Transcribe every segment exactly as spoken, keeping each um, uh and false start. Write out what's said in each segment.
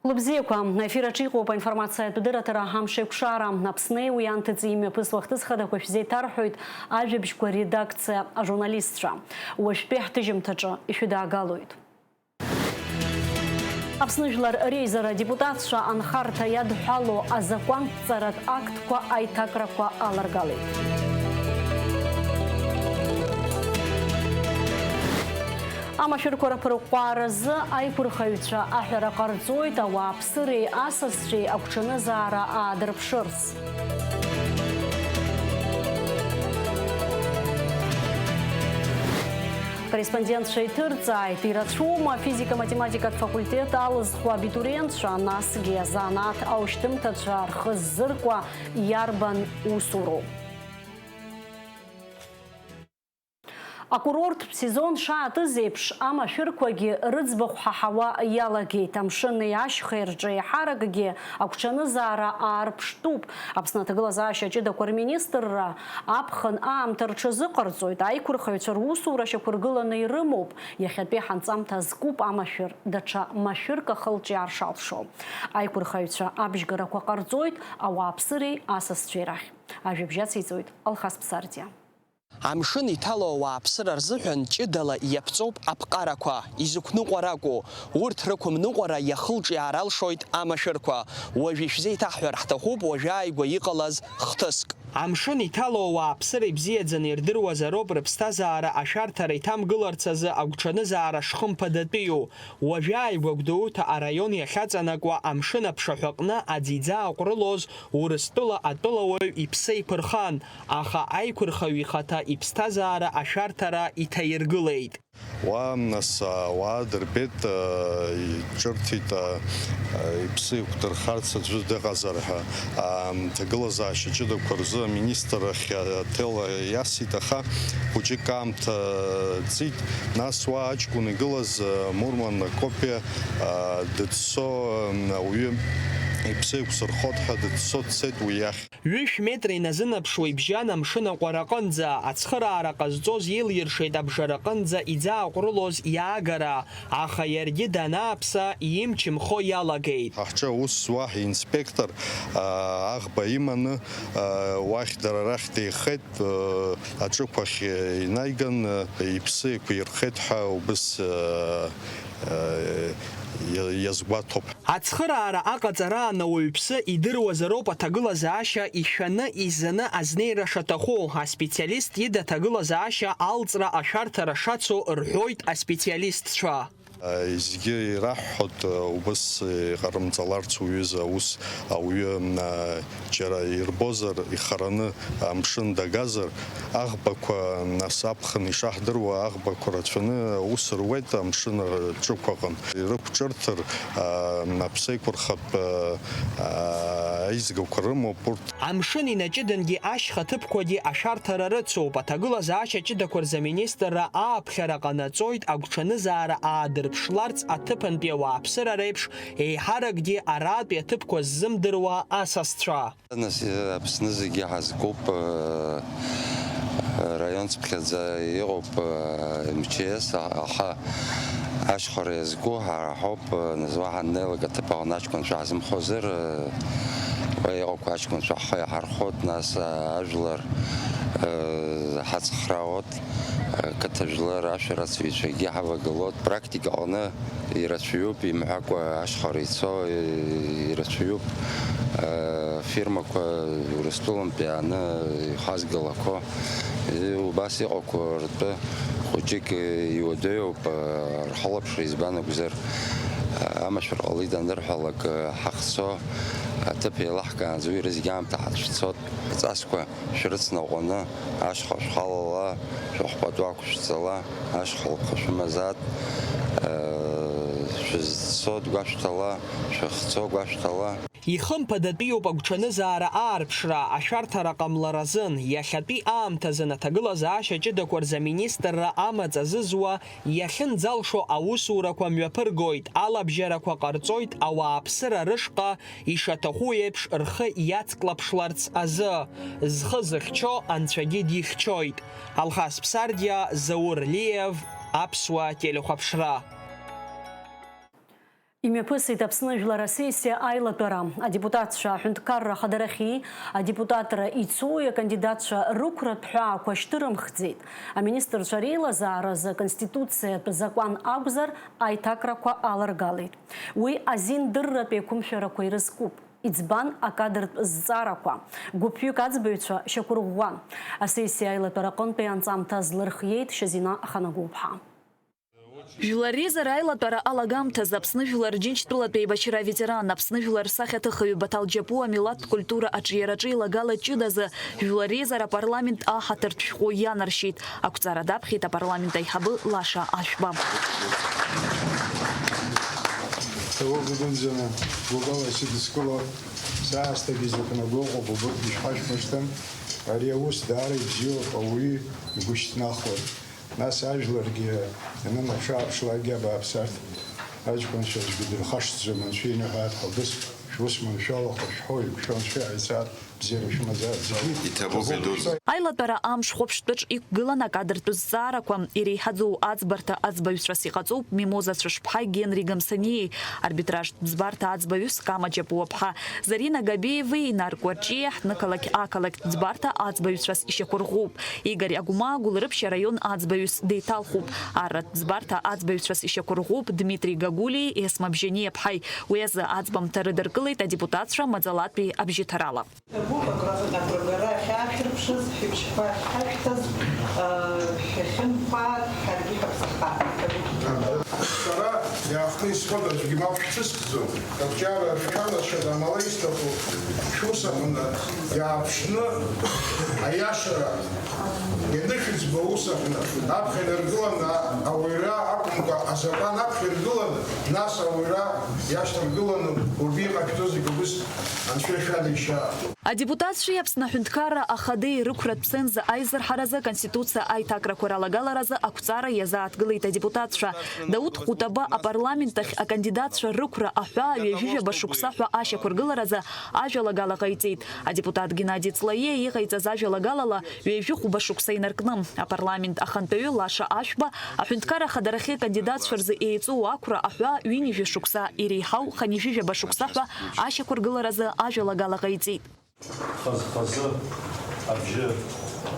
Лыбзиақәа, аефир аҿы иҟоуп аинформациатә дырраҭара Амшеикәшара. Аԥсни уи анҭыҵи имҩаԥысуа ахҭыс хадақәа шәзеиҭарҳәоит ажәабжьқәа редакциа ажурналистцәа. Уажәтәи ҳҭыжьымҭаҿы ишәыдаагалоит. Аԥсны Жәлар Реизара адепутатцәа анхарҭа иадҳәало азакәанҭҵаратә актқәа аиҭакрақәа аларгалеит. Амашәырқәа рыԥырҟәҟәааразы аиқәырхаҩцәа аҳәара ҟарҵоит ауааԥсыреи асасцәеи агәҽанызаара аадырԥшырц. Акорреспондентцәа иҭырҵааит, ирацәоума афизика-математикатә факультет алызхуа абитуриентцәа, насгьы азанааҭ аушьҭымҭацәа рхы ззыркуа иарбан усуроу? Акурорттә сезон шаатыз еиԥш, амашәырқәагьы рыӡбахә ҳаҳауа иалагеит. Амшыни ашьхеи рҿы еиҳаракгьы агәҽанызаара аарԥштәуп. Аԥсны аҭагылазаашьа ҷыдақәа рминистрра аԥхын аамҭа рҽазыҟарҵоит, аиқәырхаҩцәа русура шьақәыргыланы ирымоуп. Иахьатәи ҳанҵамҭа зкуп амашәыр даҽа машәырк ахылҿиаар шалшо. Аиқәырхаҩцәа абжьгарақәа ҟарҵоит ауааԥсыреи асасцәеи рахь. Ажәабжь ациҵоит Алхас Ԥсардиа. Амшын иҭало ауааԥсыра рзыҳәан ҷыдала иаԥҵоуп аԥҟарақәа, изықәныҟәаракәу, урҭ рықәымныҟәара иахылҿиаар алшоит амашәырқәа. Уажә ишәзеиҭаҳҳәар ҳҭахуп уажәааигәа иҟалаз хҭыск. Амшын иҭало ауааԥсыра ибзиаӡаны ирдыруазароуп рыԥсҭазаара ашәарҭара иҭамгыларц азы агәҽанызаара шхымԥадатәиу. Уажәааигәа Гәдоуҭа араион иахьаҵанакуа амшын аԥшаҳәаҟны аӡиӡа аҟәрылоз Урыстәыла атәылауаҩ иԥсы еиқәырхан, аха аиқәырхаҩ ихаҭа иԥсҭазаара ашәарҭара иҭаиргылеит. Уа, нас, ауаа дырбеит, э, иҿырҭит, э, э, иԥсы еиқәдырхарц аӡәы дыҟазар ҳәа. Ам, ҭагылазаашьа ҷыдақәа рзы аминистр ахь аҭел иасит, аха хәыҷык аамҭа ҵит. Нас уа аҷкәын игылаз, э, Мурман Акопиа, э, дыӡсо, э, ауаҩы иԥсы еиқәсырхот ҳәа дыӡсо дцеит уи иахь. Ҩышә метра иназынаԥшуа ибжьан амшын аҟәараҟынӡа, ацхыраара ҟазҵоз еилиршеит абжараҟынӡа иӡааҟәрылоз иаагара, аха иаргьы данааԥса, имч мхо иалагеит. Ҳаҳҿы аус зуа ҳинспектор, аа, аӷба иманы, аа, уахь дара рахь деихеит, аа, аҿықәахь инаиган, иԥсы еиқәирхеит ҳәа убыс, аа, иа-, иазгәаҭоуп. Ацхыраара аҟаҵараан ауаҩԥсы идыруазароуп аҭагылазаашьа ишәаны, изаны азнеира шаҭаху, аспециалист ида аҭагылазаашьа алҵра ашәарҭара шацу рҳәоит аспециалистцәа. Зегьы ираҳҳәоит, убыс иҟарымҵаларц уҩыза аус ауаҩы, м, џьара ирбозар, ихараны амшын дагазар, аӷбақәа, нас аԥхын ишаҳдыруа, аӷбақәа рацәаны аус руеит амшын аҿықәаҟны. Ирықәҿырҭыр, а, аԥсеиқәырхатә, а, аизгақәа рымоуп урҭ. Амшын инаҷыдангьы ашьха ҭыԥқәагьы ашәарҭара рыцуп. Аҭагылазаашьа ҷыдақәа рзы аминистрра ааԥхьара ҟанаҵоит, агәҽанызаара аадырԥшларц аҭыԥантәи ауааԥсыра реиԥш еиҳаракгьы аратәи аҭыԥқәа ззымдыруа асасцәа. Нас, э, Аԥсны зегьы ҳазкуп, э, раион цыԥхьаӡа иҟоуп, э, М Ч С, а-, аха ашьхара иазку ҳара ҳауп, э, нас уаҳа ҳаннеилак аҭыԥ аҟны аҷкәынцәа ҳзымхозар, э, уа иҟақәоу аҷкәынцәа ҳхы иаҳархәоит, нас, э, ажәлар, э, ҳацхраауеит, э, қыҭа жәлар ашәарацаҩцәагьы ҳавагылоит. Практика аҟны ирацәаҩуп, имҳәакәа ашьхара ицо, ирацәаҩуп, фирмақәа Урыстәылантәи ааны ихазгалақәо, убас иҟақәоу ртәы хәыҷык иуадаҩуп, рхылаԥшра избан акәзар, амашәыр ҟалеит анырҳәалак, ҳахцо, аҭыԥ еилаҳкаанӡа уи рызегь аамҭа ҳацәцот, аҵасқәа шәрыцнаҟәаны, ашьха шәхалала, шәахәпатәы ақәшәҵала, ашьха лыԥха шәымазаат, шәызцо дгәашәҭала, шәахьцо гәашәҭала. Ихымԥадатәиуп агәҽанызаара аарԥшра, ашәарҭара ҟамларазын, иахьатәи аамҭазын аҭагылазаашьа ҷыдақәа рзы аминистрра амаҵ азызуа иахьынӡалшо аусурақәа мҩаԥыргоит, алабжьарақәа ҟарҵоит, ауааԥсыра рышҟа ишаҭаху еиԥш рхы иацклаԥшларц азы, зхы зыхьчо Анцәагьы дихьчоит. Алхас Ԥсардиа, Заур Лиев, Аԥсуа телехәаԥшра. Имҩаԥысит Аԥсны Жәлар асессиа аилатәара. Адепутатцәа аҳәынҭқарра ахадарахьи адепутатра ицои акандидатцәа рықәратә ҳәаақәа шьҭырымхӡеит. Аминистрцәа реилазааразы Аконституциатә закәан акәзар, аиҭакрақәа аларгалеит. Уи азиндырратә еиқәымшәарақәа ирызкуп. Иӡбан акадртә зҵаарақәа? Гәыԥҩык аӡбаҩцәа шьақәырӷәӷәан. Асессиа аилатәара аҟынтәи анҵамҭа азлырхиеит Шьазина Аханагәыуԥҳа. Жәлар реизара аилатәара алагамҭазы Аԥсны Жәлар Џьынџьтәылатә еибашьра аветеран, Аԥсны Жәлар рсахьаҭыхҩы Баҭал Џьапуа амилаҭтә культура аҿиараҿы илагала ҷыдазы Жәлар реизара апарламент аҳаҭыртә шәҟәы ианаршьеит. Ақәҵара даԥхьеит апарламент аиҳабы Лаша Ашәба. Ҭоурых гәынӡаны гәыкала исыдыскыло, саасҭагьы зықәнагоу ҟәыббык ишәхашәмыршҭын. Ари аус даара ибзиоуп, ауаҩы игәышьҭнахуеит. Нас ажәларгьы ианымаԥшы-ааԥшлакгьы абааԥс, арҭ аҷкәынцәа аӡәгьы дырхашҭӡом, анцәа иныҳәааит ҳәа убыс шәус маншәалахо шәҳәо, еиқәшәо анцәа иҳаиҵааит, бзиара шәымазааит зегьы. Иҭабуп, идуӡӡоуп. Аилатәара амш хәаԥштәаҿ иқәгылан акадртәы зҵаарақәа, иреиҳаӡоу аӡбарҭа аӡбаҩцәас иҟаҵоуп Мимоза Цәышԥҳаи Генри Гамсаниеи, арбитражтә ӡбарҭа аӡбаҩыс Кама Џьапуаԥҳа, Зарина Габеиеи Инар Кәарҷиеи, ҳҭнықалақь ақалақьтә ӡбарҭа аӡбаҩцәас ишьақәырӷәӷәоуп Игорь Агәмаа, Гәылрыԥшь араион аӡбаҩыс деиҭалхуп, арратә ӡбарҭа аӡбаҩцәас ишьақәырӷәӷәоуп Дмитри Гагулиеи Есма Бжьаниаԥҳаи. Уи азы аӡбамҭа рыдыркылеит адепутатцәа маӡалатәи абжьыҭарала. Иҭабуп, агәра-, агәрагара ахьаашәырԥшыз, ҳәаԥшьқәа ахьҳашәҭаз, аа, шәахьынԥаа, ҳаргьы ҳаԥсахаа. Иҭабуп. Сара иаахтны исҳәоит, аӡәгьы мап шәцәыскӡом. Акәҷара шәханашьа амала исҭаху шәус аҟны иааԥшны, аиашара ианышәыӡбо аус аҟны аԥхьа инаргыланы, ауаҩра акәымкәа, азакәан аԥхьа иргыланы, нас ауаҩра иашьҭаргыланы, убри иҟашәҵо зегьы убыс Анцәа ишәадишьаа. Адепутатцәеи Аԥсны аҳәынҭқарра ахадеи рықәратә ценз аизырҳаразы Аконституциа аиҭакрақәа ралагаларазы ақәҵара иазааҭгылеит адепутатцәа. Дауҭ Ҟәытаба апарламент ахь акандидатцәа рықәра аҳәаа ҩажәижәаба шықәса ҳәа ашьақәыргыларазы ажәалагала ҟаиҵеит. Адепутат Геннади Ҵлаиа иҟаиҵаз ажәалагалала ҩажәи хәба шықәса инаркны, апарламент ахантәаҩы Лаша Ашәба аҳәынҭқарра ахадарахьы акандидатцәа рзы еиҵоу ақәра аҳәаа ҩынҩажәа шықәса, иреиҳау хынҩажәижәаба шықәса ҳәа ашьақәыргыларазы ажәалагала ҟаиҵеит. Хаз-хазы абжьы,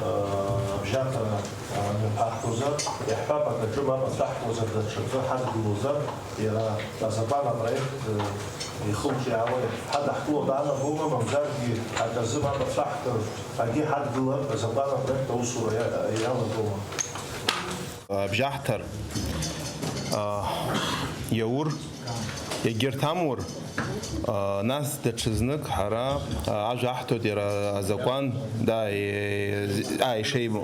аа, абжьаҭара, аа, мҩаԥаҳгозар, иаҳҳәап, акаҿы мап аҭаҳкуазар, даҽакы ҳадгылозар, иара азакәан апроект, э, ихылҿиаауа ҳадаҳкыло даанагома, мамзаргьы аказы мап ацәаҳкыр, акгьы ҳадгылар, азакәан апроект аусура иа-, иалагома? Абжьаҳҭар, аа, иаур, егьырҭ амур, аа, нас даҽазнык ҳара, аа, ажәа аҳҭоит иара азакәан, да, е-, а, ишеибо.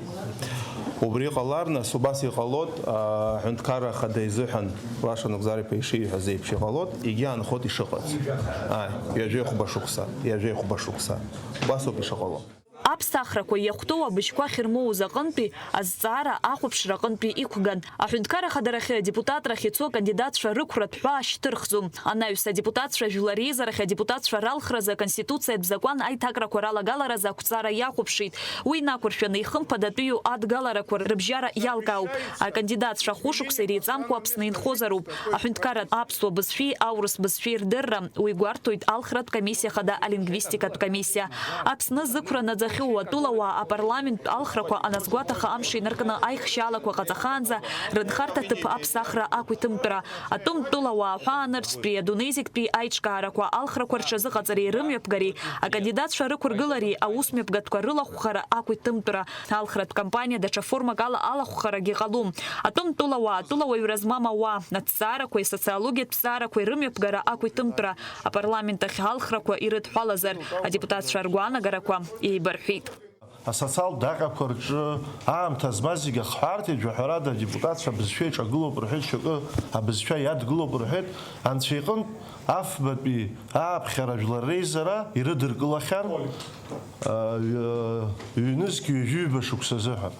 Убри ҟалар, нас убас иҟалоит, аа, аҳәынҭқарра ахада изыҳәан, Лаша Нугзар-иԥа ишиҳәаз еиԥш иҟалоит, егьи аанхоит ишыҟац. Ааи, ҩажәеи хәба шықәса, ҩажәеи хәба шықәса. Убасоуп ишыҟало. Аԥсахрақәа иахәҭоу абыжьқәа ахьырмоуз аҟынтәи азҵаара ахәаԥшра аҟынтәи иқәган. Аҳәынҭқарра ахадарахьы адепутатрахь ицо акандидатцәа рықәратә ҳәаа шьҭырхӡом. Анаҩс адепутатцәа Жәлар реизарахь адепутатцәа ралхразы Аконституциатә закәан аиҭакрақәа ралагаларазы ақәҵара иахәаԥшит. Уи инақәыршәаны ихымԥадатәиу адгаларақәа рыбжьара иалкаауп. Акандидатцәа хәышықәса иреиҵамкәа Аԥсны инхозароуп. Аҳәынҭқарратә аԥсуа бызшәеи аурыс бызшәеи рдырра уи гәарҭоит алхратә комиссиа хада алингвистикатә комиссиа. Аԥсны зықәра наӡахьоу атәылауаа апарламенттә алхрақәа аназгәаҭаха амш инаркны аихшьаалақәа ҟаҵахаанӡа рынхарҭа ҭыԥ аԥсахра ақәиҭымтәра, атәым тәылауаа ҳәаанырцәтәи адунеи зегьтәи аиҿкаарақәа алхрақәа рҽазыҟаҵареи рымҩаԥгареи, акандидатцәа рықәыргылареи аусмҩаԥгатәқәа рылахәхара ақәиҭымтәра, алхратә кампаниа даҽа формак ала алахәхарагьы ҟалом. Атәым тәылауаа, атәылауаҩра змам ауаа, аҭҵаарақәеи асоциологиатә ҭҵаарақәеи рымҩаԥгара ақәиҭымтәра, апарламент ахь алхрақәа ирыдҳәалазар, адепутатцәа ргәаанагарақәа еибарҳәеит. Асоциалтә даҟьақәа рҿы аамҭа змаз зегьы ахҳәаарҭеит, жәаҳәарада, адепутатцәа абызшәа иҿагылоуп рҳәеит, шьоукы абызшәа иадгылоуп рҳәеит, анцәа иҟынтә афбатәи ааԥхьара Жәлар реизара ирыдыркылахьан, а, ҩ-, ҩнызқь ҩажәи ҩба шықәса азыҳәан.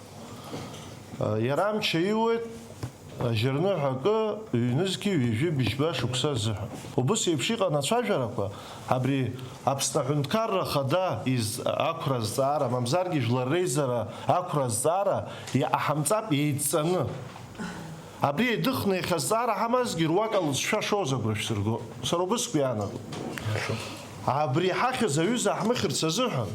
А, иара амч аиуеит, Ажьырныҳәа акы, ҩнызқьи ҩажәи быжьба шықәса азыҳәан. Убыс еиԥш иҟан ацәажәарақәа, абри Аԥсны аҳәынҭқарра ахада из-, ақәра азҵаара, мамзаргьы Жәлар реизара ақәра азҵаара иҟаҳамҵап еидҵаны. Абри еидыхны иахьа зҵаара ҳамазгьы, руак алҵшәа шоуз агәра шәсырго. Сара убысгәы иаанагоит. Абри ҳахьыз аҩыза ҳмыхьырц азыҳәан,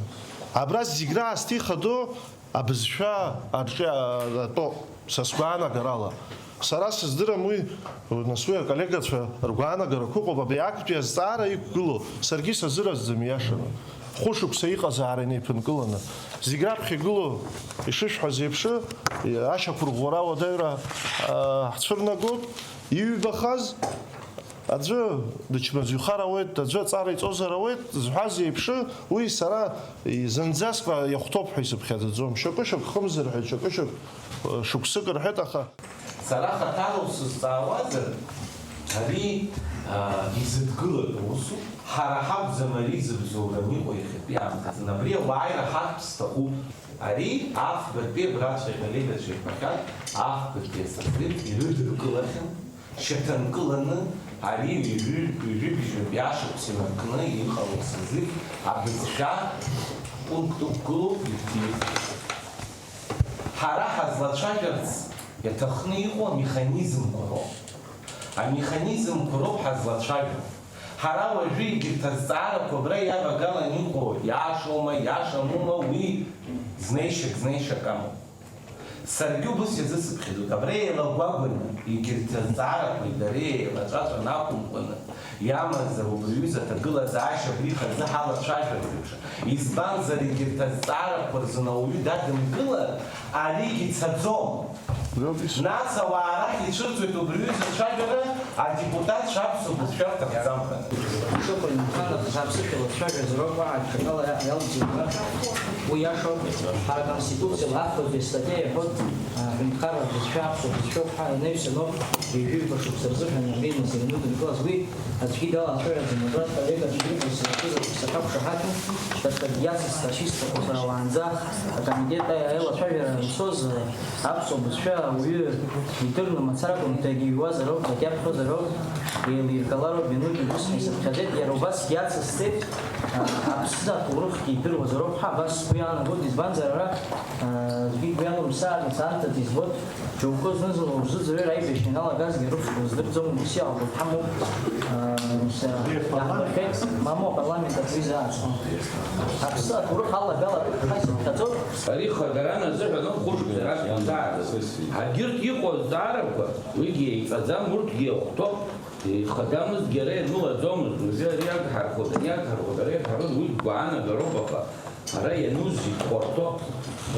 абра зегь раасҭа ихадоу абызшәа арҿиа-, атәоуп, са сгәаанагарала. Сара сыздырам уи, нас уи аколлегацәа ргәаанагарақәа ыҟоуп, абри актәи азҵаара иқәгылоу, саргьы сазыразӡам ииашаны. Хәышықәса иҟазаара инеиԥынкыланы, зегь раԥхьа игылоу, ишышәҳәаз еиԥш, ашьақәырӷәӷәара ауадаҩра, аа, ҳцәырнагоит, иҩбахаз аӡәы дычмазаҩхар ауеит, аӡәы аҵара иҵозар ауеит зҳәаз еиԥш, уи сара зынӡаск иахәҭоуп ҳәа исыԥхьаӡаӡом. Шьакәышьак хымзар ҳәа, шьакәышьак, шықәсык рҳәеит, аха Сара хаҭала усызҵаауазар, ари, аа, изыдгылатәу усуп. Ҳара ҳакәӡам ари зыбзоураны иҟоу иахьатәи аамҭазын. Абри ауааира ҳарҭ сҭахуп. Ари афбатәи абраҵәҟьа иколлегацәа ирҳәахьан, афбатәи асозыв ирыдыркылахьан, шьаҭанкыланы ари ҩажәи-, ҩажәибжьынтә иашықәс инаркны иҟало асозыв абызшәа пункт ықәгылоуп, иҭиит. Ҳара ҳазлацәажәарц иаҭахны иҟоу амеханизмқәа роуп. Амеханизмқәа роуп ҳазлацәажәо. Ҳара уажәы егьырҭ азҵаарақәа абра иавагалан иҟоу иашоума, иашамума, уи знеишьак, знеишьак амоуп. Саргьы убыс иазысыԥхьаӡоит. Абра еилагәагәаны егьырҭ азҵаарақәеи дареи еилаҵәаҵәаны ақәымкәаны, иамазар убри аҩыза аҭагылазаашьа абри хазы ҳалацәажәартә еиԥш. Избанзар, егьырҭ азҵаарақәа рзын ауаҩы дадымкылар, аригьы цаӡом. Нас ауаа арахь ицәырҵуеит убри аҩыза ацәажәара, адепутатцәа аԥсуа бызшәа рҭахӡам ҳәа. Шыҟоу инхарахаз аԥсышәала дцәажәозароуп, уаҳа аҽакала иалҵуеит ҳәа. Уи иашоуп, ҳара Конституциала афбатәи астатиа иаҳәоит, а, ҳәынҭқарра бызшәа аԥсуа бызшәоуп ҳәа инаҩсаноуп, ҩажәи ҩба шықәса рзыҳәан абеимазара анудыркылаз уи аӡәгьы далацәажәаӡам, абра адколлегацәа иҟаз сахьақәшаҳаҭу, даҽакгьы иацысҵашьа исҭаху сара уаанӡа акомитет аилацәажәара анцоз, аԥсуа бызшәа ауаҩы идырны мацара акәын, дагьыҩуазароуп, дагьаԥхьозароуп, еилиргалароуп, Минугьы ус ҳаисыԥхьаӡеит, иара убас иацысҵеит, а, Аԥсны аҭоурыхгьы идыруазароуп ҳәа абас сгәы иаанагоит, избанзар ара, а, аӡәгьы игәы иалоумсааит, нас анҭыҵ избоит, џьоукы зны-зынла узыӡырҩыр аибашьра иналагазгьы рыф-, рыздырӡом, ус иалагоит ҳамоуп, а, нас, а, иаҳбахьеит, мамоу апарламент аҿы изаацәоу. Аԥсны аҭоурых алагалара ҳаисыԥхьаӡоит. Ари хадаран азыҳәан ауп хәышықәса рахь ҳзааӡаз. Егьырҭ иҟоу азҵаарақәа, уигьы еиҵаӡам, урҭгьы иахәҭоуп, ихадамызҭгьы ара ианылаӡомызт, уажәы ари иагҳархоит, ани иагҳархоит, ара ирҳәарыз уи гәаанагароуп, аха ара иануз зегь хәарҭоуп.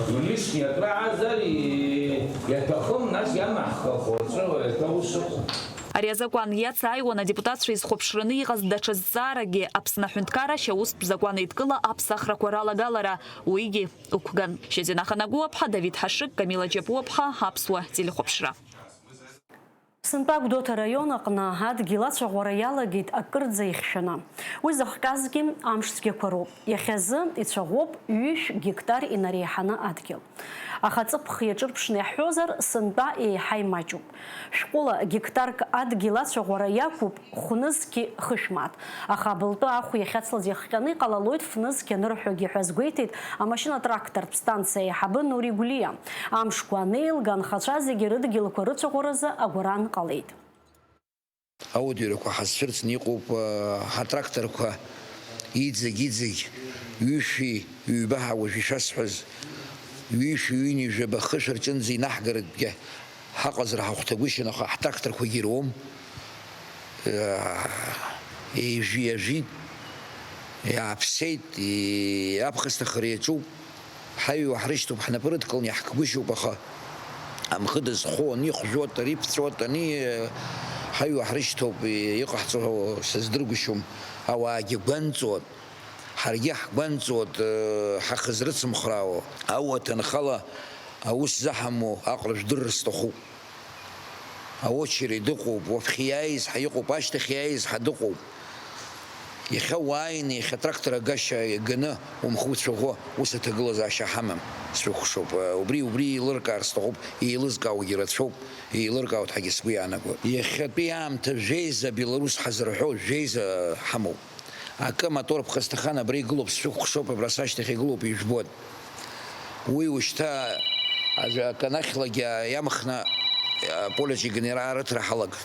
Илишни акры аазар, и-, иаҭахым, нас иамаҳхахо аҿы еиҭа ус ыҟоуп. Ари азакәан иацааиуан адепутатцәа изхәаԥшраны иҟаз даҽа зҵааракгьы, Аԥсны аҳәынҭқарра ашьаустә закәан еидкыла аԥсахрақәа ралагалара, уигьы ықәган. Шьазина Ханагәыуаԥҳа, Давид Ҳашыг, Камила Џьапуаԥҳа, Аԥсуа телехәаԥшра. Сынтәа Гәдоуҭа араион аҟны адгьыл ацәаӷәара иалагеит акырӡа ихьшәаны. Уи зыхҟьазгьы амш цәгьақәа роуп. Иахьазы ицәаӷәоуп ҩышә гектар инареиҳаны адгьыл. Аха ҵыԥх иаҿырԥшны иаҳҳәозар, сынтәа еиҳа имаҷуп. Шәҟәыла гектарк адгьыл ацәаӷәара иақәуп хәнызқьи хышә мааҭ. Аха абылтәы ахә иахьацлаз иахҟьаны иҟалалоит фнызқь анырҳәогьы ҳәа азгәеиҭеит амашьына-трактортә станциа аиҳабы Нури Гәлиа. Амшқәа анеилга, анхацәа зегьы рыдгьылқәа рыцәаӷәаразы агәаран ҟалеит. Ауадаҩрақәа ҳазцәырҵны иҟоуп, ҳатракторқәа иӡагь-иӡагь, ҩышәи ҩба ҳәа уажә ишәасҳәаз, ҩышәи ҩынҩажәаба хышә рҿынӡа инаҳгаргьы ҳаҟазар ҳахәҭагәышьан, аха ҳтракторқәагьы ируам. Еижәи-иажәит, иааԥсеит, и-, аԥхасҭахара иаҿуп. Ҳаҩуа ҳрышьҭоуп, ҳнапы рыдкыланы иаҳкгәышьоуп, аха амхы дызхо ани ихжәот, ари ԥҵәот, ани, ҳаҩуа ҳрышьҭоуп, иҟаҳҵо сыздыргәышьом, ауаагьы гәанҵуот, ҳаргьы ҳгәанҵуот, ҳахызрыцымхраауа, ауаҭанхала аус заҳамоу аҟара жәдырыр сҭахуп. Аочеред ыҟоуп, уаԥхьа иааиз ҳа иҟоуп, ашьҭахь иааиз ҳа дыҟоуп. Иахьа уааины, иахьа трактор агашьа иаганы умхы уцәаӷәо, ус аҭагылазаашьа ҳамам, сшәыхәшоуп. Убри, убри еилыркаар сҭахуп, еилызкаауагьы рацәоуп, еилыркаауеит ҳәагьы сгәы иаанагоит. Иахьатәи аамҭа жәеиза Беларусь ҳазырҳәо, жәеиза ҳамоуп. Акы амотор ԥхасҭахан абра игылоуп, сшәыхәшоуп, абра сашьҭахь игылоуп, ижәбоит. Уи ушьҭа аӡәы акы анахьлагьы иамхны Аполе аҿы игенерал арыҭра ҳалагт.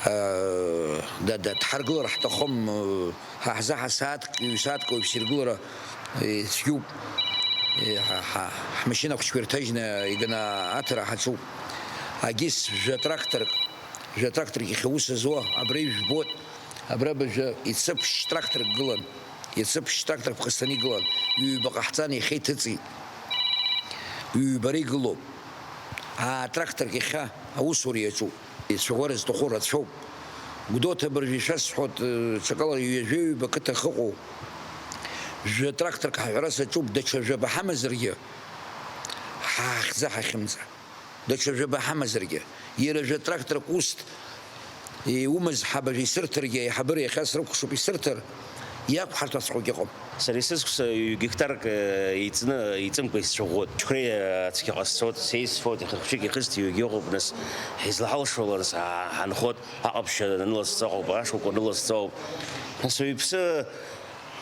Э, да, да, дҳаргылар ҳҭахым, э, ҳа ҳзы ҳа сааҭк, ҩ-сааҭк ауаҩԥс иргылара, э, цәгьоуп. Э, ҳа, ҳа, ҳмашьына хәыҷқәа ирҭажьны иганы аҭара ҳаҿуп. Агьыс жәа-тракторк, жәа-тракторк иахьа аус зуа, абра ижәбоит, абра абыржәы ицыԥшь тракторк гылан, ицыԥшь тракторк ԥхасҭаны игылан, ҩба ҟаҳҵан иахьа иҭыҵит. Ҩбара игылоуп. Аа, тракторк иахьа аусура иаҿуп. Ицәаӷәара зҭаху рацәоуп. Гәдоуҭа абыржәы ишәасҳәоит, ҽакала ҩажәеҩба қыҭа ахьыҟоу. Жәа тракторк ҳаҳәара саҿуп, даҽа жәаба ҳамазаргьы, ҳа ҳахьӡы ҳахьымӡа. Даҽа жәаба ҳамазаргьы, иара жәа тракторк усҭ, иумаз ҳабажә исырҭаргьы, аиҳабыра иахьа срыкәхшоуп исырҭар, иақәҳарҭәаҵәҟьоугьы ыҟам. Сара исызқәса ҩ-гектарк, э, иҵны, иҵымкәа исцәыӷәӷәоит. Џьқәреи, э, ацқьаҟа сцоит, сеисфоит, ихырхәҷык ихысҭ ҩгьы ыҟоуп, нас, ҳизлаҳалшо лас, ҳа-, ҳанхоит, аҟаԥшьа аныласҵо ыҟоуп, ашкәакәа аныласҵо ауп. Нас уаҩԥсы,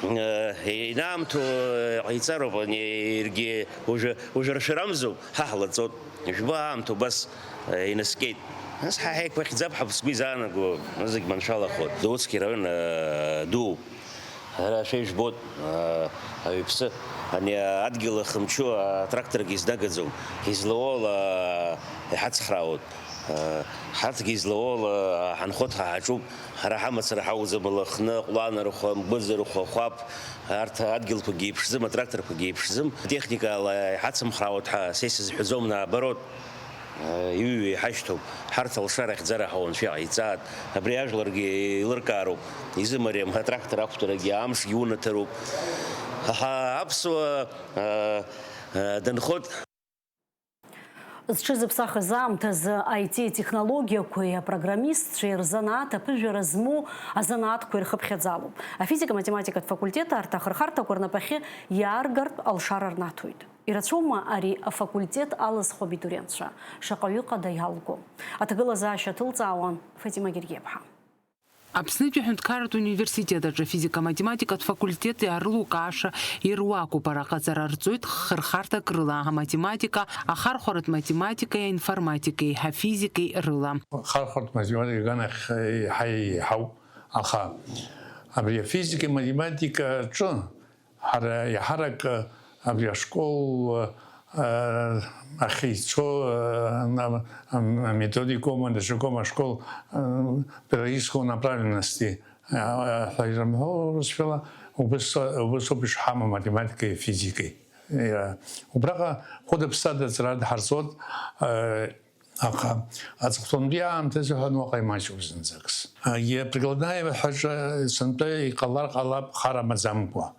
э, инаамҭоу, э, ҟаиҵароуп, ани, иаргьы уажәы, уажәы ршәырамзоуп, ҳа ҳлаҵоит. Жәба аамҭа убас, э, инаскьеит. Нас ҳа ҳаиқәыхьӡап ҳәа сгәы изаанаго, зегь маншәалахоит. Дауцки раион, э, дууп. Ара шәа ижәбоит, э, ауаҩԥсы, ани адгьыл ахымчу атракторгьы изнагаӡом. Излауоу ала иҳацхраауеит. Э, ҳарҭгьы излауоу ала ҳанхоит ҳа ҳаҿуп. Ҳара ҳамацара ҳауӡам, Лыхны, Ҟәланырхәа, Мгәыӡырхәа, Хәаԥ, арҭ адгьылқәагьы еиԥшӡам, атракторқәагьы еиԥшӡам, атехникала иҳацымхраауеит ҳәа са исызҳәаӡом, наоборот, иҩҩы иҳашьҭоуп. Ҳарҭ алшара ахьӡара ҳауаншәа иҟаиҵааит, абри ажәларгьы еилыркаароуп, изымариам атрактор ақәтәарагьы, амшгьы унаҭароуп. Аха аԥсуа, а, а, данхоит. Зҽызыԥсахыз аамҭазы I T технологиақәеи апрограммистцәеи рзанааҭ аԥыжәара змоу азанааҭқәа ирхыԥхьаӡалоуп. Афизика-математикатә факультет арҭ ахырхарҭақәа рнапахьы иааргартә алшара рнаҭоит. Ирацәоума ари афакультет алызхуа абитуриентцәа? Шаҟаҩы ҟада иалго? Аҭагылазаашьа ҭылҵаауан Фатима Гергиаԥҳа. Аԥснытәи аҳәынҭқарратә университет аҿы афизика-математикатә факультет иаарылукааша ируакуп. Араҟа аҵара рҵоит хырхарҭак рыла, аматематика, ахархәаратә математикеи аинформатикеи, афизикеи рыла. Хархәаратә математика аганахь еиҳа еиҳауп, аха абри афизика-математика аҿы Ҳара иаҳарак абри ашкол, а, ахьицо, а, ам-, ам-, аметодикоума, даҽакоума ашкол, а, педагогического направленности, а, ҳәа ирымҳәо урысшәала, убыс, убысоуп ишҳамоу математикеи физикеи. Иа-, убраҟа хәыда-ԥсада аҵара дҳарҵоит, а, Аха аҵыхәтәантәи аамҭазы ҳәа уаҟа имаҷуп зынӡакгьы. Егьи априкладнаиа ҳәаҿы сынтәа иҟалар ҟалап хар амаӡамкәа.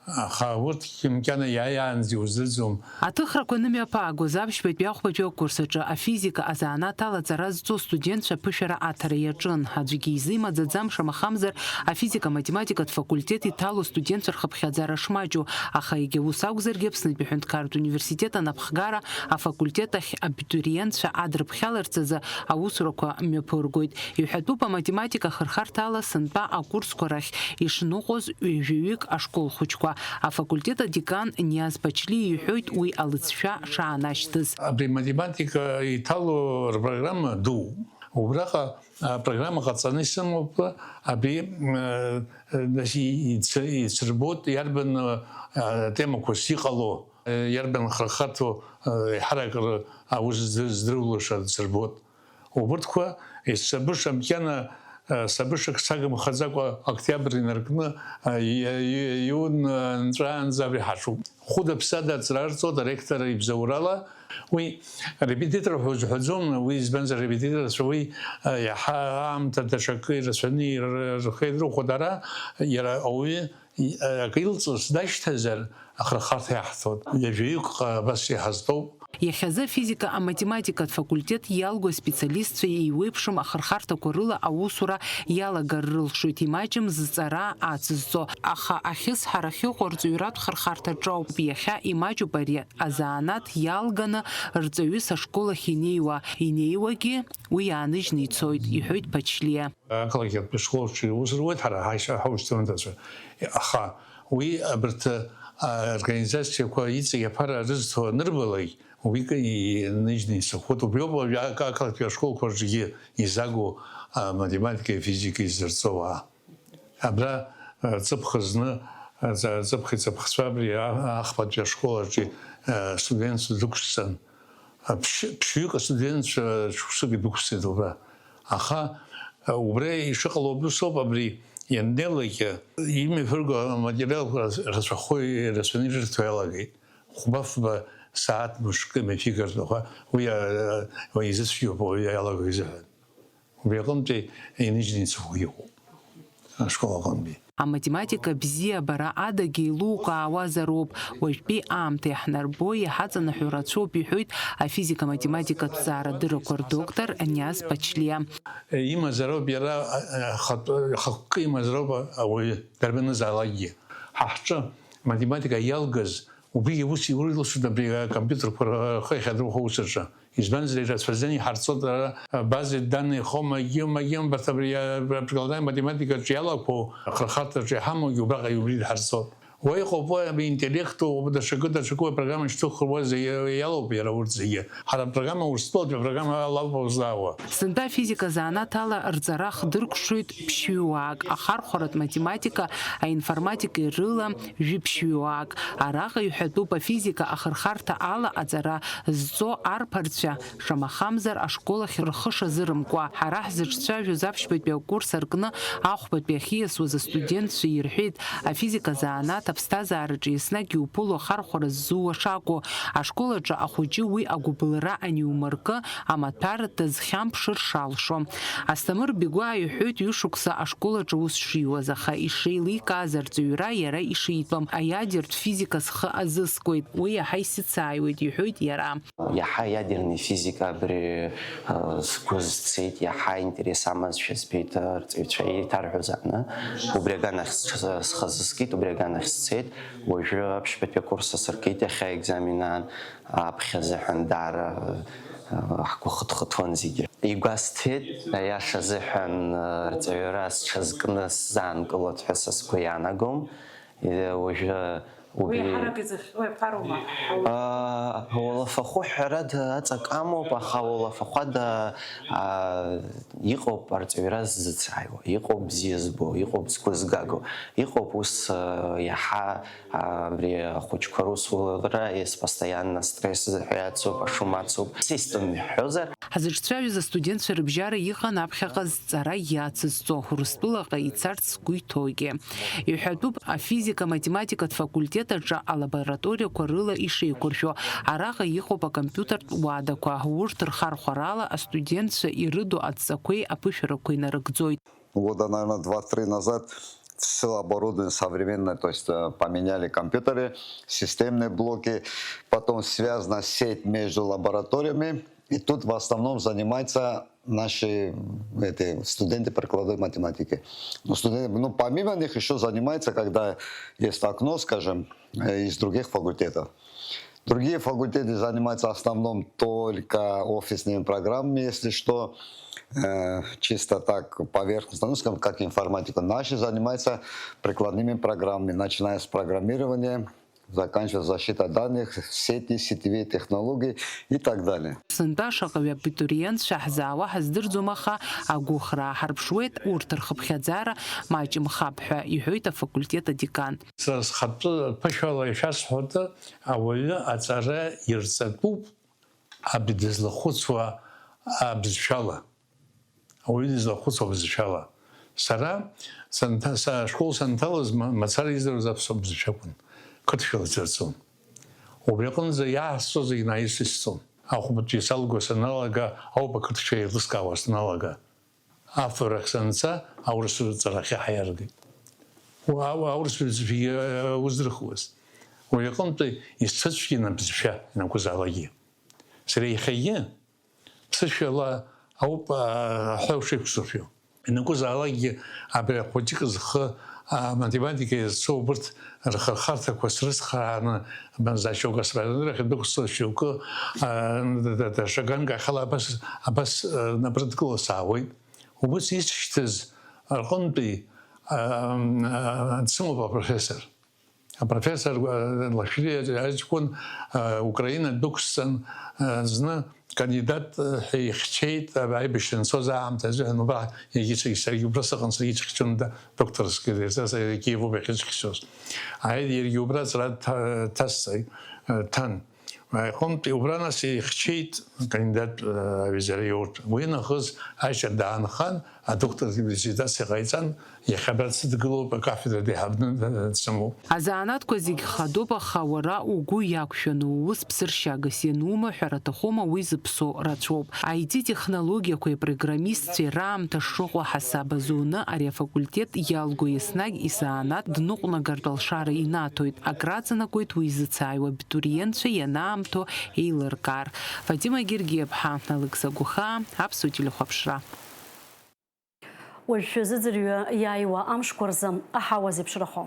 Аха урҭгьы макьана иааиаанӡа иуздырӡом. Аҭыхрақәа анымҩаԥаагоз аԥшьбатәи ахәбатәи акурс аҿы афизика азанааҭ ала аҵара зҵо астудентцәа аԥышәара аҭара иаҿын. Аӡәгьы изы имаӡаӡам, шамахамзар, афизика-математикатә факультет иҭало астудентцәа рхыԥхьаӡара шмаҷу, аха егьа ус акәзаргьы, Аԥснытәи аҳәынҭқарратә университет анапхгара афакультет ахь абитуриентцәа адрыԥхьаларц азы аусурақәа мҩаԥыргоит. Иҳәатәуп, аматематика ахырхарҭа ала сынтәа акурсқәа рахь ишныҟәоз ҩажәаҩык ашкол хәыҷқәа. Афакультет адекан Ниаз Ԥачлиа иҳәоит уи алыҵшәа шаанашьҭыз. Абри математика иҭало рпрограмма ду. Убраҟа апрограмма ҟаҵаны исымоуп, абри, э, э, ицырбоит иарбан, э, темақәас иҟало, э, иарбан хырхарҭоу, э, еиҳарак ры-, аус зды-, здырулаша дсырбоит. Убырҭқәа исабыша макьана, э, сабышак сагымхаӡакәа октиабр инаркны, э, и-, и-, иун, э, нҵәаанӡа абри ҳаҿуп. Хәыда-ԥсада аҵара арҵоит аректор ибзоурала. Уи арепетитор ҳәа узҳәаӡом, уи избанзар, арепетиторцәа уи, а, иаҳа аамҭа даҽакы ирацәаны ир-, рхы ирыхәоит. Ара иара ауаҩы, и-, акы илҵыз дашьҭазар, ахырхарҭа иаҳҭоит. Ҩажәаҩык ҟа-, абас иҳазтәоуп. Иахьазы афизика-аматематикатә факультет иалго аспециалистцәа еиуеиԥшым ахырхарҭақәа рыла аусура иалагар рылшоит, имаҷым зҵара ацызҵо. Аха ахьысҳара ахьыҟоу арҵаҩратә хырхарҭаҿоуп. Иахьа имаҷуп ари азанааҭ иалганы рҵаҩыс ашкол ахь инеиуа. Инеиуагьы уи иааныжьны ицоит, иҳәоит Ԥачлиа. Ақалақь ахьтәи ашкол аҿы иус руеит ҳара ҳаишьа-, ҳаушьҭымҭацәа. Аха уи абарҭ, а, организациақәа иҵегь аԥара рызҭо анырбалак, Уи иныжьны исыхәоит. Убриоуп уажәы ақалақьтәи ашколқәа рҿгьы изаагоу аматематикеи афизикеи зырҵо ауаа. Абра, а, ҵыԥх зны, а, ҵа-, ҵыԥхи ҵыԥхцәа абри а-, ахԥатәи ашкол аҿы, а, студентцәа дықәсҵан. А, ԥшь-, ԥшьҩык астудентцәа шықәсык идәықәсҵеит убра. Аха, а, убра ишыҟало убыс ауп, абри ианнеилак, имҩаԥырго аматериалқәа рацәахо, ирацәаны ирырҭо иалагеит. Хәба-фба сааҭ мышкы имҩаԥигартә, аха уи, а, уи изыцәгьоуп ауаҩы иалаго изыҳәан. Убри аҟынтәи иныжьны ицәыхәгьы ыҟоуп ашкол аҟынтәи. Аматематика бзиабара адагьы еилукаауазароуп. Уажәтәи аамҭа иаҳнарбо, иҳаҵанаҳәо рацәоуп, иҳәоит афизика-математикатә ҭҵаарадыррақәа рдоктор Аниас Пачлиа. Имазароуп иара, а, а, ахатә-, ахықәкы имазароуп ауаҩы, дарбанызаалакгьы. Ҳа ҳҿы аматематика иалгаз, убригьы ус иурылшоит абри акомпиутерқәа рхы иахьадырхәо аус аҿы. Избанзар, ирацәаӡаны иҳарҵоит ара, база данных, хомагьы, магьы, убарҭ абри, а, прикладная математикаҿы иалақәоу, ахырхарҭаҿы иҳамоугьы убраҟа иубри дҳарҵоит. Уа иҟоуп, уа абри интеллекту, даҽакы, даҽакы, уи апрограмма шьҭыхыруа зегьы иалоуп иара урҭ зегьы. Ҳара апрограмма Урыстәылатәи апрограмма алоуп узлаауа. Сынтәа афизика азанааҭ ала рҵара хдыркәшоит ԥшьҩыуаак, ахархәаратә математика, аинформатикеи рыла жәиԥшьҩыуаак. Араҟа иҳәатәуп афизика ахырхарҭа ала аҵара зҵо арԥарцәа, шамахамзар, ашкол ахь рхы шазырымкуа. Ҳара ҳзыҿцәажәоз аԥшьбатәи акурс аркны ахәбатәи ахьиасуаз астудентцәа ирҳәеит, афизика занааҭ аԥсҭазаараҿы еснагь иуԥыло ахархәара ззууа шакәу. Ашкол аҿы ахәыҷы уи агәыбылра аниумыркы, амаҭәар дазхьамԥшыр шалшо. Асҭамыр Бигәаа иҳәоит ҩышықәса ашкол аҿы аус шиуаз, аха ишеиликааз арҵаҩра иара ишитәым, аиадертә физика схы азыскуеит, уи иаҳа исыцааиуеит, иҳәоит иара. Иаҳа аиадерный физика абри, э, сгәы зцеит, иаҳа интерес амазшәа збеит, э, арҵаҩцәа еиҭарҳәоз аҟны. Убри аганахь сҽазы-, схы азыскит, убри аганахь сцеит. Уажәы аԥшьбатәи акурс асыркит, иахьа аекзамен аан, аԥхьа азыҳәан даара, э, ҳгәы хыҭхыҭуан зегьы. Игәасҭеит, аиаша азыҳәан, э, арҵаҩра сҽазкны сзаанкылоит ҳәа са сгәы иаанагом. Э, уажәы Уи убри, ҳарак изыхьуа иԥароума? Аа, ауалафахәы ҳәарада аҵак амоуп, аха ауалафахәада, аа, иҟоуп арҵаҩра ззыцааиуа, иҟоуп бзиа збо, иҟоуп згәы згаго, иҟоуп ус, аа, иаҳа, аа, абри ахәыҷқәа русура, ес постоянно стресс ҳәа иацуп, ашум ацуп, систем иҳәозар. Ҳзыҿцәажәоз астудентцәа рыбжьара иҟан аԥхьаҟа зҵара иацызҵо, Урыстәылаҟа ицарц сгәы иҭоугьы. Иҳәатәуп, афизика-математикатә факультет аҿы алабораториақәа рыла ишеиқәыршәо. Араҟа иҟоуп акомпиутертә уадақәа, урҭ рхархәарала астудентцәа ирыду адҵақәеи аԥышәарақәеи нарыгӡоит. Года, наверное, два-три назад все оборудование современное, то есть, э, поменяли компьютеры, системные блоки, потом связана сеть между лабораториями, и тут в основном занимается наши, эти, студенты прикладной математики. Ну, студенты, ну, помимо них ещё занимается, когда есть окно, скажем, э, из других факультетов. Другие факультеты занимаются в основном только офисными программами, если что, э, чисто так поверхностно, ну, скажем, как информатика. Наши занимаются прикладными программами, начиная с программирования, заканчивая защита данных, сети, сетевые технологии и так далее. Сынтәа шаҟаҩы абитуриентцәа ҳзаауа ҳаздырӡом, аха агәыӷра ҳарԥшуеит урҭ рхыԥхьаӡара маҷымхап ҳәа, иҳәоит афакультет адекан. Са схатәы ԥышәала ишәасҳәода, ауаҩы аҵара ирҵатәуп аб дызлахәыцуа абызшәала. Ауаҩы дызлахәыцуа абызшәала. Сара санҭа-, са-, ашкол санҭалаз ма-, мацара издыруаз аԥсуа бызшәа акәын, қырҭшәала исырҵон. Убри аҟынӡа иаасҵо зегь наисысҵон. Ахәбатәи салго саналага ауп ақырҭшәа еилыскаауа саналага. Афбарахь санца, аурыс ҵарахь иаҳа иаргеит. Уа-, уа-, аурыс ҩызцәагьы, э, узрыхуаз. Уи аҟынтәи исцәыцәгьан абызшәа ианакәызаалакгьы. Сара иахьагьы ԥсышәала ауп, а, аҳәа ушеиқәсыршәо. Ианакәызаалакгьы абри ахәыҷык зхы, а, математика иазцо убырҭ рхырхарҭақәа срыцхрааны, абанӡа шьоук асразанырахь дәықәсҵо шьоукы, а, д-, д-, д-, даҽа ганк ахьала абас, абас, а, напрыдкыло саауеит. Убыс исшьҭаз рҟынтәи, аа, дсымоуп апрофессор. Апрофессор Лашәриа аҷкәын Украина дәықәсҵан, зны кандидат ҳәа ихьчеит, аибашьра анцоз аамҭазы, убра иагьыцәгьа, саргьы убра сыҟан, саргьы исыхьчон, докторская диссертациа Киев ауп иахьысыхьчоз. Ааит, иаргьы убра аҵара дҭа-, дҭасҵеит, ҭан. Аҟынтәи убра нас ихьчеит кандидат, э, аҩызара иоуртә. Уи нахыс аишьа даанхан, адоктор диссертациа ҟаиҵан, иахьа абра дсыдгылоуп, акафедра деиҳабны, э, дсымоуп. Азанааҭқәа зегь хадоуп, аха уара угәы иақәшәаны уус ԥсыршьагас ианума ҳәара аҭахума, уи зыԥсоу рацәоуп. Аи ти технологиақәеи апрограммистцәеи раамҭа шыҟоу ҳасаб азуны ари афакультет иалго еснагь изанааҭ дныҟәнагартә алшара инаҭоит. Акраҵанакуеит уи изыцааиуа абитуриентцәа ианаамҭоу еилыркаар. Фатима Гергиаԥҳа, Алықьса Гәыхаа, Аԥсуа телехәаԥшра. Уажә шәазыӡырҩы иааиуа амшқәа рзы аҳауа зеиԥшрахо.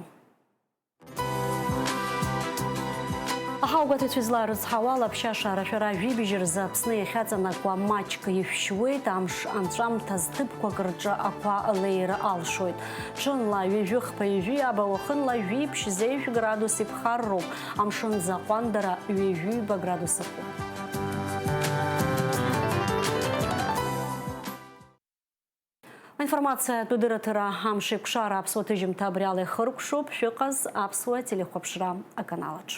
Аҳауагәаҭаҩцәа излаарыцҳауала, аԥшьашара шәара жәибжь рзы Аԥсны иахьаҵанакуа маҷк ишәшьуеит, амш анҵәамҭаз ҭыԥқәак рҿы ақәа леира алшоит. Ҽынла ҩажәи хԥа, ҩажәи ааба, уахынла жәиԥшь зеижә градус иԥхарроуп, амшын аӡы аҟәандара ҩажәи ҩба градус акәу. Аинформациатә дырраҭара Амшеикәшара аԥсуа ҭыжьымҭа абри ала ихыркәшоуп. Шәыҟаз аԥсуа телехәаԥшра аканалаҿ.